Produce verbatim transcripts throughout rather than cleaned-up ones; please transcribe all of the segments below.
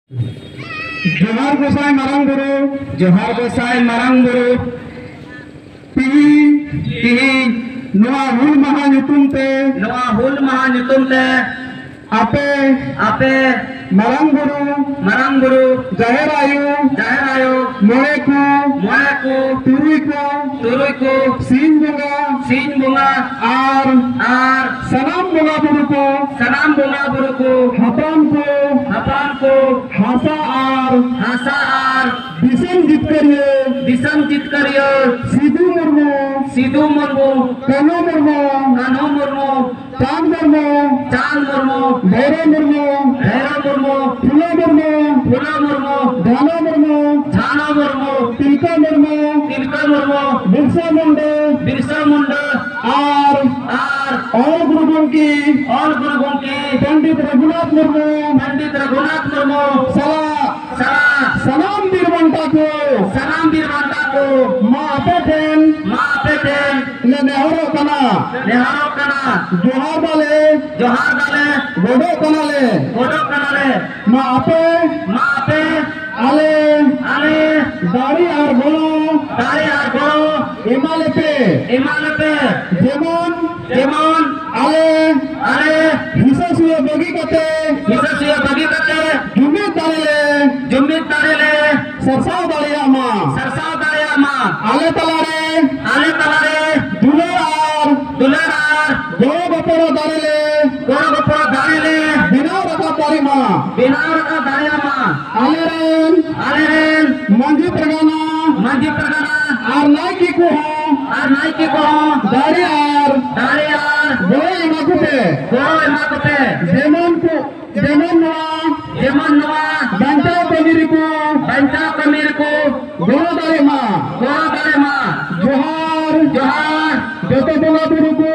ᱡᱚᱦᱟᱨ ᱜᱚᱸᱥᱟᱭ ᱢᱟᱨᱟᱝ ᱵᱩᱨᱩ᱾ ᱡᱚᱦᱟᱨ ᱜᱚᱸᱥᱟᱭ ᱢᱟᱨᱟᱝ ᱵᱩᱨᱩ᱾ ᱛᱤᱦᱤᱧ, ᱛᱤᱦᱤᱧ ᱱᱚᱣᱟ ᱦᱩᱞ ᱢᱟᱦᱟ ᱧᱩᱛᱩᱢ ᱛᱮ, ᱱᱚᱣᱟ ᱦᱩᱞ ᱢᱟᱦᱟ ᱧᱩᱛᱩᱢ ᱛᱮ ᱟᱯᱮ, ᱟᱯᱮ ᱢᱟᱨᱟᱝ ᱵᱩᱨᱩ, ᱢᱟᱨᱟᱝ ᱵᱩᱨᱩ, ᱡᱟᱦᱮᱨ ᱟᱭᱳ, ᱡᱟᱦᱮᱨ ᱟᱭᱳ, ᱢᱚᱬᱮ ᱠᱚ, ᱢᱚᱬᱮ ᱠᱚ, ᱛᱩᱨᱩᱭ ᱠᱚ, ᱛᱩᱨᱩᱭ ᱠᱚ, ᱥᱤᱧ ᱵᱚᱸᱜᱟ, ᱥᱤᱧ ᱵᱚᱸᱜᱟ, ᱟᱨ, ᱟᱨ ᱥᱟᱱᱟᱢ ᱵᱚᱸᱜᱟ ᱵᱩᱨᱩ ᱠᱚ, ᱥᱟᱱᱟᱢ ᱵᱚᱸᱜᱟ ᱵᱩᱨᱩ ᱠᱚ, ᱦᱟᱯᱲᱟᱢ ᱠᱚ, ᱦᱟᱯᱲᱟᱢ ᱠᱚ, ᱦᱟᱥᱟ ᱟᱨ, ᱦᱟᱥᱟ ᱟᱨ ᱫᱤᱥᱚᱢ ᱡᱤᱛᱠᱟᱹᱨᱤᱭᱟᱹ, ᱫᱤᱥᱚᱢ ᱡᱤᱛᱠᱟᱹᱨᱤᱭᱟᱹ ᱥᱤᱫᱩ ᱢᱩᱨᱢᱩ, ᱥᱤᱫᱩ ᱢᱩᱨᱢᱩ, ᱠᱟᱹᱱᱦᱩ ᱢᱩᱨᱢᱩ, ᱠᱟᱹᱱᱦᱩ ᱢᱩᱨᱢᱩ, ᱪᱟᱸᱫᱽ ᱢᱩᱨᱢᱩ, ᱪᱟᱸᱫᱽ ᱢᱩᱨᱢᱩ, ᱵᱷᱟᱭᱨᱚ ᱢᱩᱨᱢᱩ, ᱵᱷᱟᱭᱨᱚ ᱢᱩᱨᱢᱩ, ᱯᱷᱩᱞᱚ ᱢᱩᱨᱢᱩ, ᱯᱷᱩᱞᱚ ᱢᱩᱨᱢᱩ, ᱡᱷᱟᱱᱚ ᱢᱩᱨᱢᱩ, ᱡᱷᱟᱱᱚ ᱢᱩᱨᱢᱩ, ᱛᱤᱞᱠᱟᱹ ᱢᱩᱨᱢᱩ, ᱛᱤᱞᱠᱟᱹ ᱢᱩᱨᱢᱩ, ᱵᱤᱨᱥᱟ ᱢᱩᱱᱰᱟᱹ, ᱵᱤᱨᱥᱟ ᱢᱩᱱᱰᱟᱹ, ᱟᱨ, ᱟᱨ ᱚᱞ ᱜᱩᱨᱩ ᱜᱚᱢᱠᱮ, ᱚᱞ ᱜᱩᱨᱩ ᱜᱚᱢᱠᱮ, ᱯᱚᱱᱰᱤᱛ ᱨᱚᱜᱷᱩᱱᱟᱛᱷ ᱢᱩᱨᱢᱩ, ᱯᱚᱱᱰᱤᱛ ᱨᱚᱜᱷᱩᱱᱟᱛᱷ ᱢᱩᱨᱢᱩ ᱥᱟᱞᱟᱜ ᱥᱟᱞᱟᱜ ᱥᱟᱱᱟᱢ ᱵᱤᱨ ᱵᱟᱱᱴᱟ ᱠᱚ, ᱥᱟᱱᱟᱢ ᱵᱤᱨ ᱵᱟᱱᱴᱟ ᱠᱚ ᱢᱟ ᱟᱯᱮ ᱴᱷᱮᱱ, ᱢᱟ ᱟᱯᱮ ᱴᱷᱮᱱ ᱞᱮ ᱱᱮᱦᱚᱨᱚᱜ ᱠᱟᱱᱟ, ᱱᱮᱦᱚᱨᱚᱜ ᱠᱟᱱᱟ, ᱡᱚᱦᱟᱨ ᱫᱟᱞᱮ, ᱡᱚᱦᱟᱨ ᱫᱟᱞᱮ, ᱜᱚᱰᱚᱜ ᱠᱟᱱᱟᱞᱮ, ᱜᱚᱰᱚᱜ ᱠᱟᱱᱟᱞᱮ, ᱢᱟ ᱟᱯᱮ, ᱢᱟ ᱟᱯᱮ ᱟᱞᱮ, ᱟᱞᱮ ᱫᱟᱲᱮ ᱟᱨ ᱜᱚᱲᱚ, ᱫᱟᱲᱮ ᱟᱨ ᱜᱚᱲᱚ ᱮᱢᱟ ᱞᱮᱯᱮ, ᱮᱢᱟ ᱞᱮᱯᱮ, ᱡᱮᱢᱚᱱ ᱡᱮᱢᱚᱱ ᱟᱞᱮ, ᱟᱞᱮ ᱦᱤᱥᱟᱹ ᱥᱩᱭᱟᱹ ᱵᱟᱹᱜᱤ ᱠᱟᱛᱮ, ᱦᱤᱥᱟᱹ ᱥᱩᱭᱟᱹ ᱵᱟᱹᱜᱤ ᱠᱟᱛᱮ, ᱡᱩᱢᱤᱫ ᱫᱟᱲᱮ ᱞᱮ, ᱡᱩᱢᱤᱫ ᱫᱟᱲᱮ ᱞᱮ ᱥᱟᱨᱥᱟᱣ ᱫᱟᱲᱮᱭᱟᱜ ᱢᱟ, ᱥᱟᱨᱥᱟᱣ ᱫᱟᱲᱮᱭᱟᱜ ᱢᱟ, ᱟᱞᱮ ᱛᱟᱞᱟᱨᱮ, ᱟᱞᱮ ᱛᱟᱞᱟᱨᱮ ᱫᱩᱞᱟᱹᱲ ᱟᱨ, ᱫᱩᱞᱟᱹᱲ ᱟᱨ ᱜᱚᱲᱚ ᱜᱚᱯᱚᱲᱚ ᱫᱟᱲᱮ ᱞᱮ, ᱜᱚᱲᱚ ᱜᱚᱯᱚᱲᱚ ᱫᱟᱲᱮ ᱞᱮ ᱵᱮᱱᱟᱣ ᱨᱟᱠᱟᱵ ᱫᱟᱲᱮᱭᱟᱜ ᱢᱟ, ᱵᱮᱱᱟᱣ ᱨᱟᱠᱟᱵ ᱫᱟᱲᱮᱭᱟᱜ ᱢᱟ, ᱟᱞᱮᱨᱮᱱ, ᱟᱞᱮᱨᱮᱱ ᱢᱟᱹᱡᱷᱤ ᱯᱟᱨᱜᱟᱱᱟ, ᱢᱟᱹᱡᱷᱤ ᱯᱟᱨᱜᱟᱱᱟ ᱟᱨ ᱱᱟᱭᱠᱮ ᱠᱚᱦᱚᱸ, ᱟᱨ ᱱᱟᱭᱠᱮ ᱠᱚᱦᱚᱸ ᱫᱟᱲᱮ ᱟᱨ, ᱫᱟᱲᱮ ᱟᱨ ᱜᱚᱲᱚ ᱮᱢᱟ ᱠᱚᱯᱮ, ᱜᱚᱲᱚ ᱮᱢᱟ ᱠᱚᱯᱮ, ᱡᱮᱢᱚᱱ ᱠᱚ, ᱡᱮᱢᱚᱱ ᱱᱚᱣᱟ, ᱡᱮᱢᱚᱱ ᱱᱚᱣᱟ ᱵᱟᱧᱪᱟᱣ ᱠᱟᱹᱢᱤ ᱨᱮᱠᱚ, ᱵᱟᱧᱪᱟᱣ ᱠᱟᱹᱢᱤ ᱨᱮᱠᱚ ᱜᱚᱲᱚ ᱫᱟᱲᱮ ᱢᱟ, ᱜᱚᱲᱚ ᱫᱟᱲᱮ ᱢᱟ᱾ ᱡᱚᱦᱟᱨ, ᱡᱚᱦᱟᱨ ᱡᱚᱛᱚ ᱵᱚᱸᱜᱟ ᱵᱩᱨᱩ ᱠᱚ,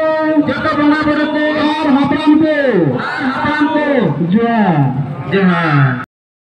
ᱡᱚᱛᱚ ᱵᱚᱸᱜᱟ ᱵᱩᱨᱩ ᱠᱚ ᱟᱨ ᱦᱟᱯᱲᱟᱢ ᱠᱚ, ᱟᱨ ᱦᱟᱯᱲᱟᱢ ᱠᱚ᱾ ᱡᱚᱦᱟᱨ᱾ ᱡᱚᱦᱟᱨ᱾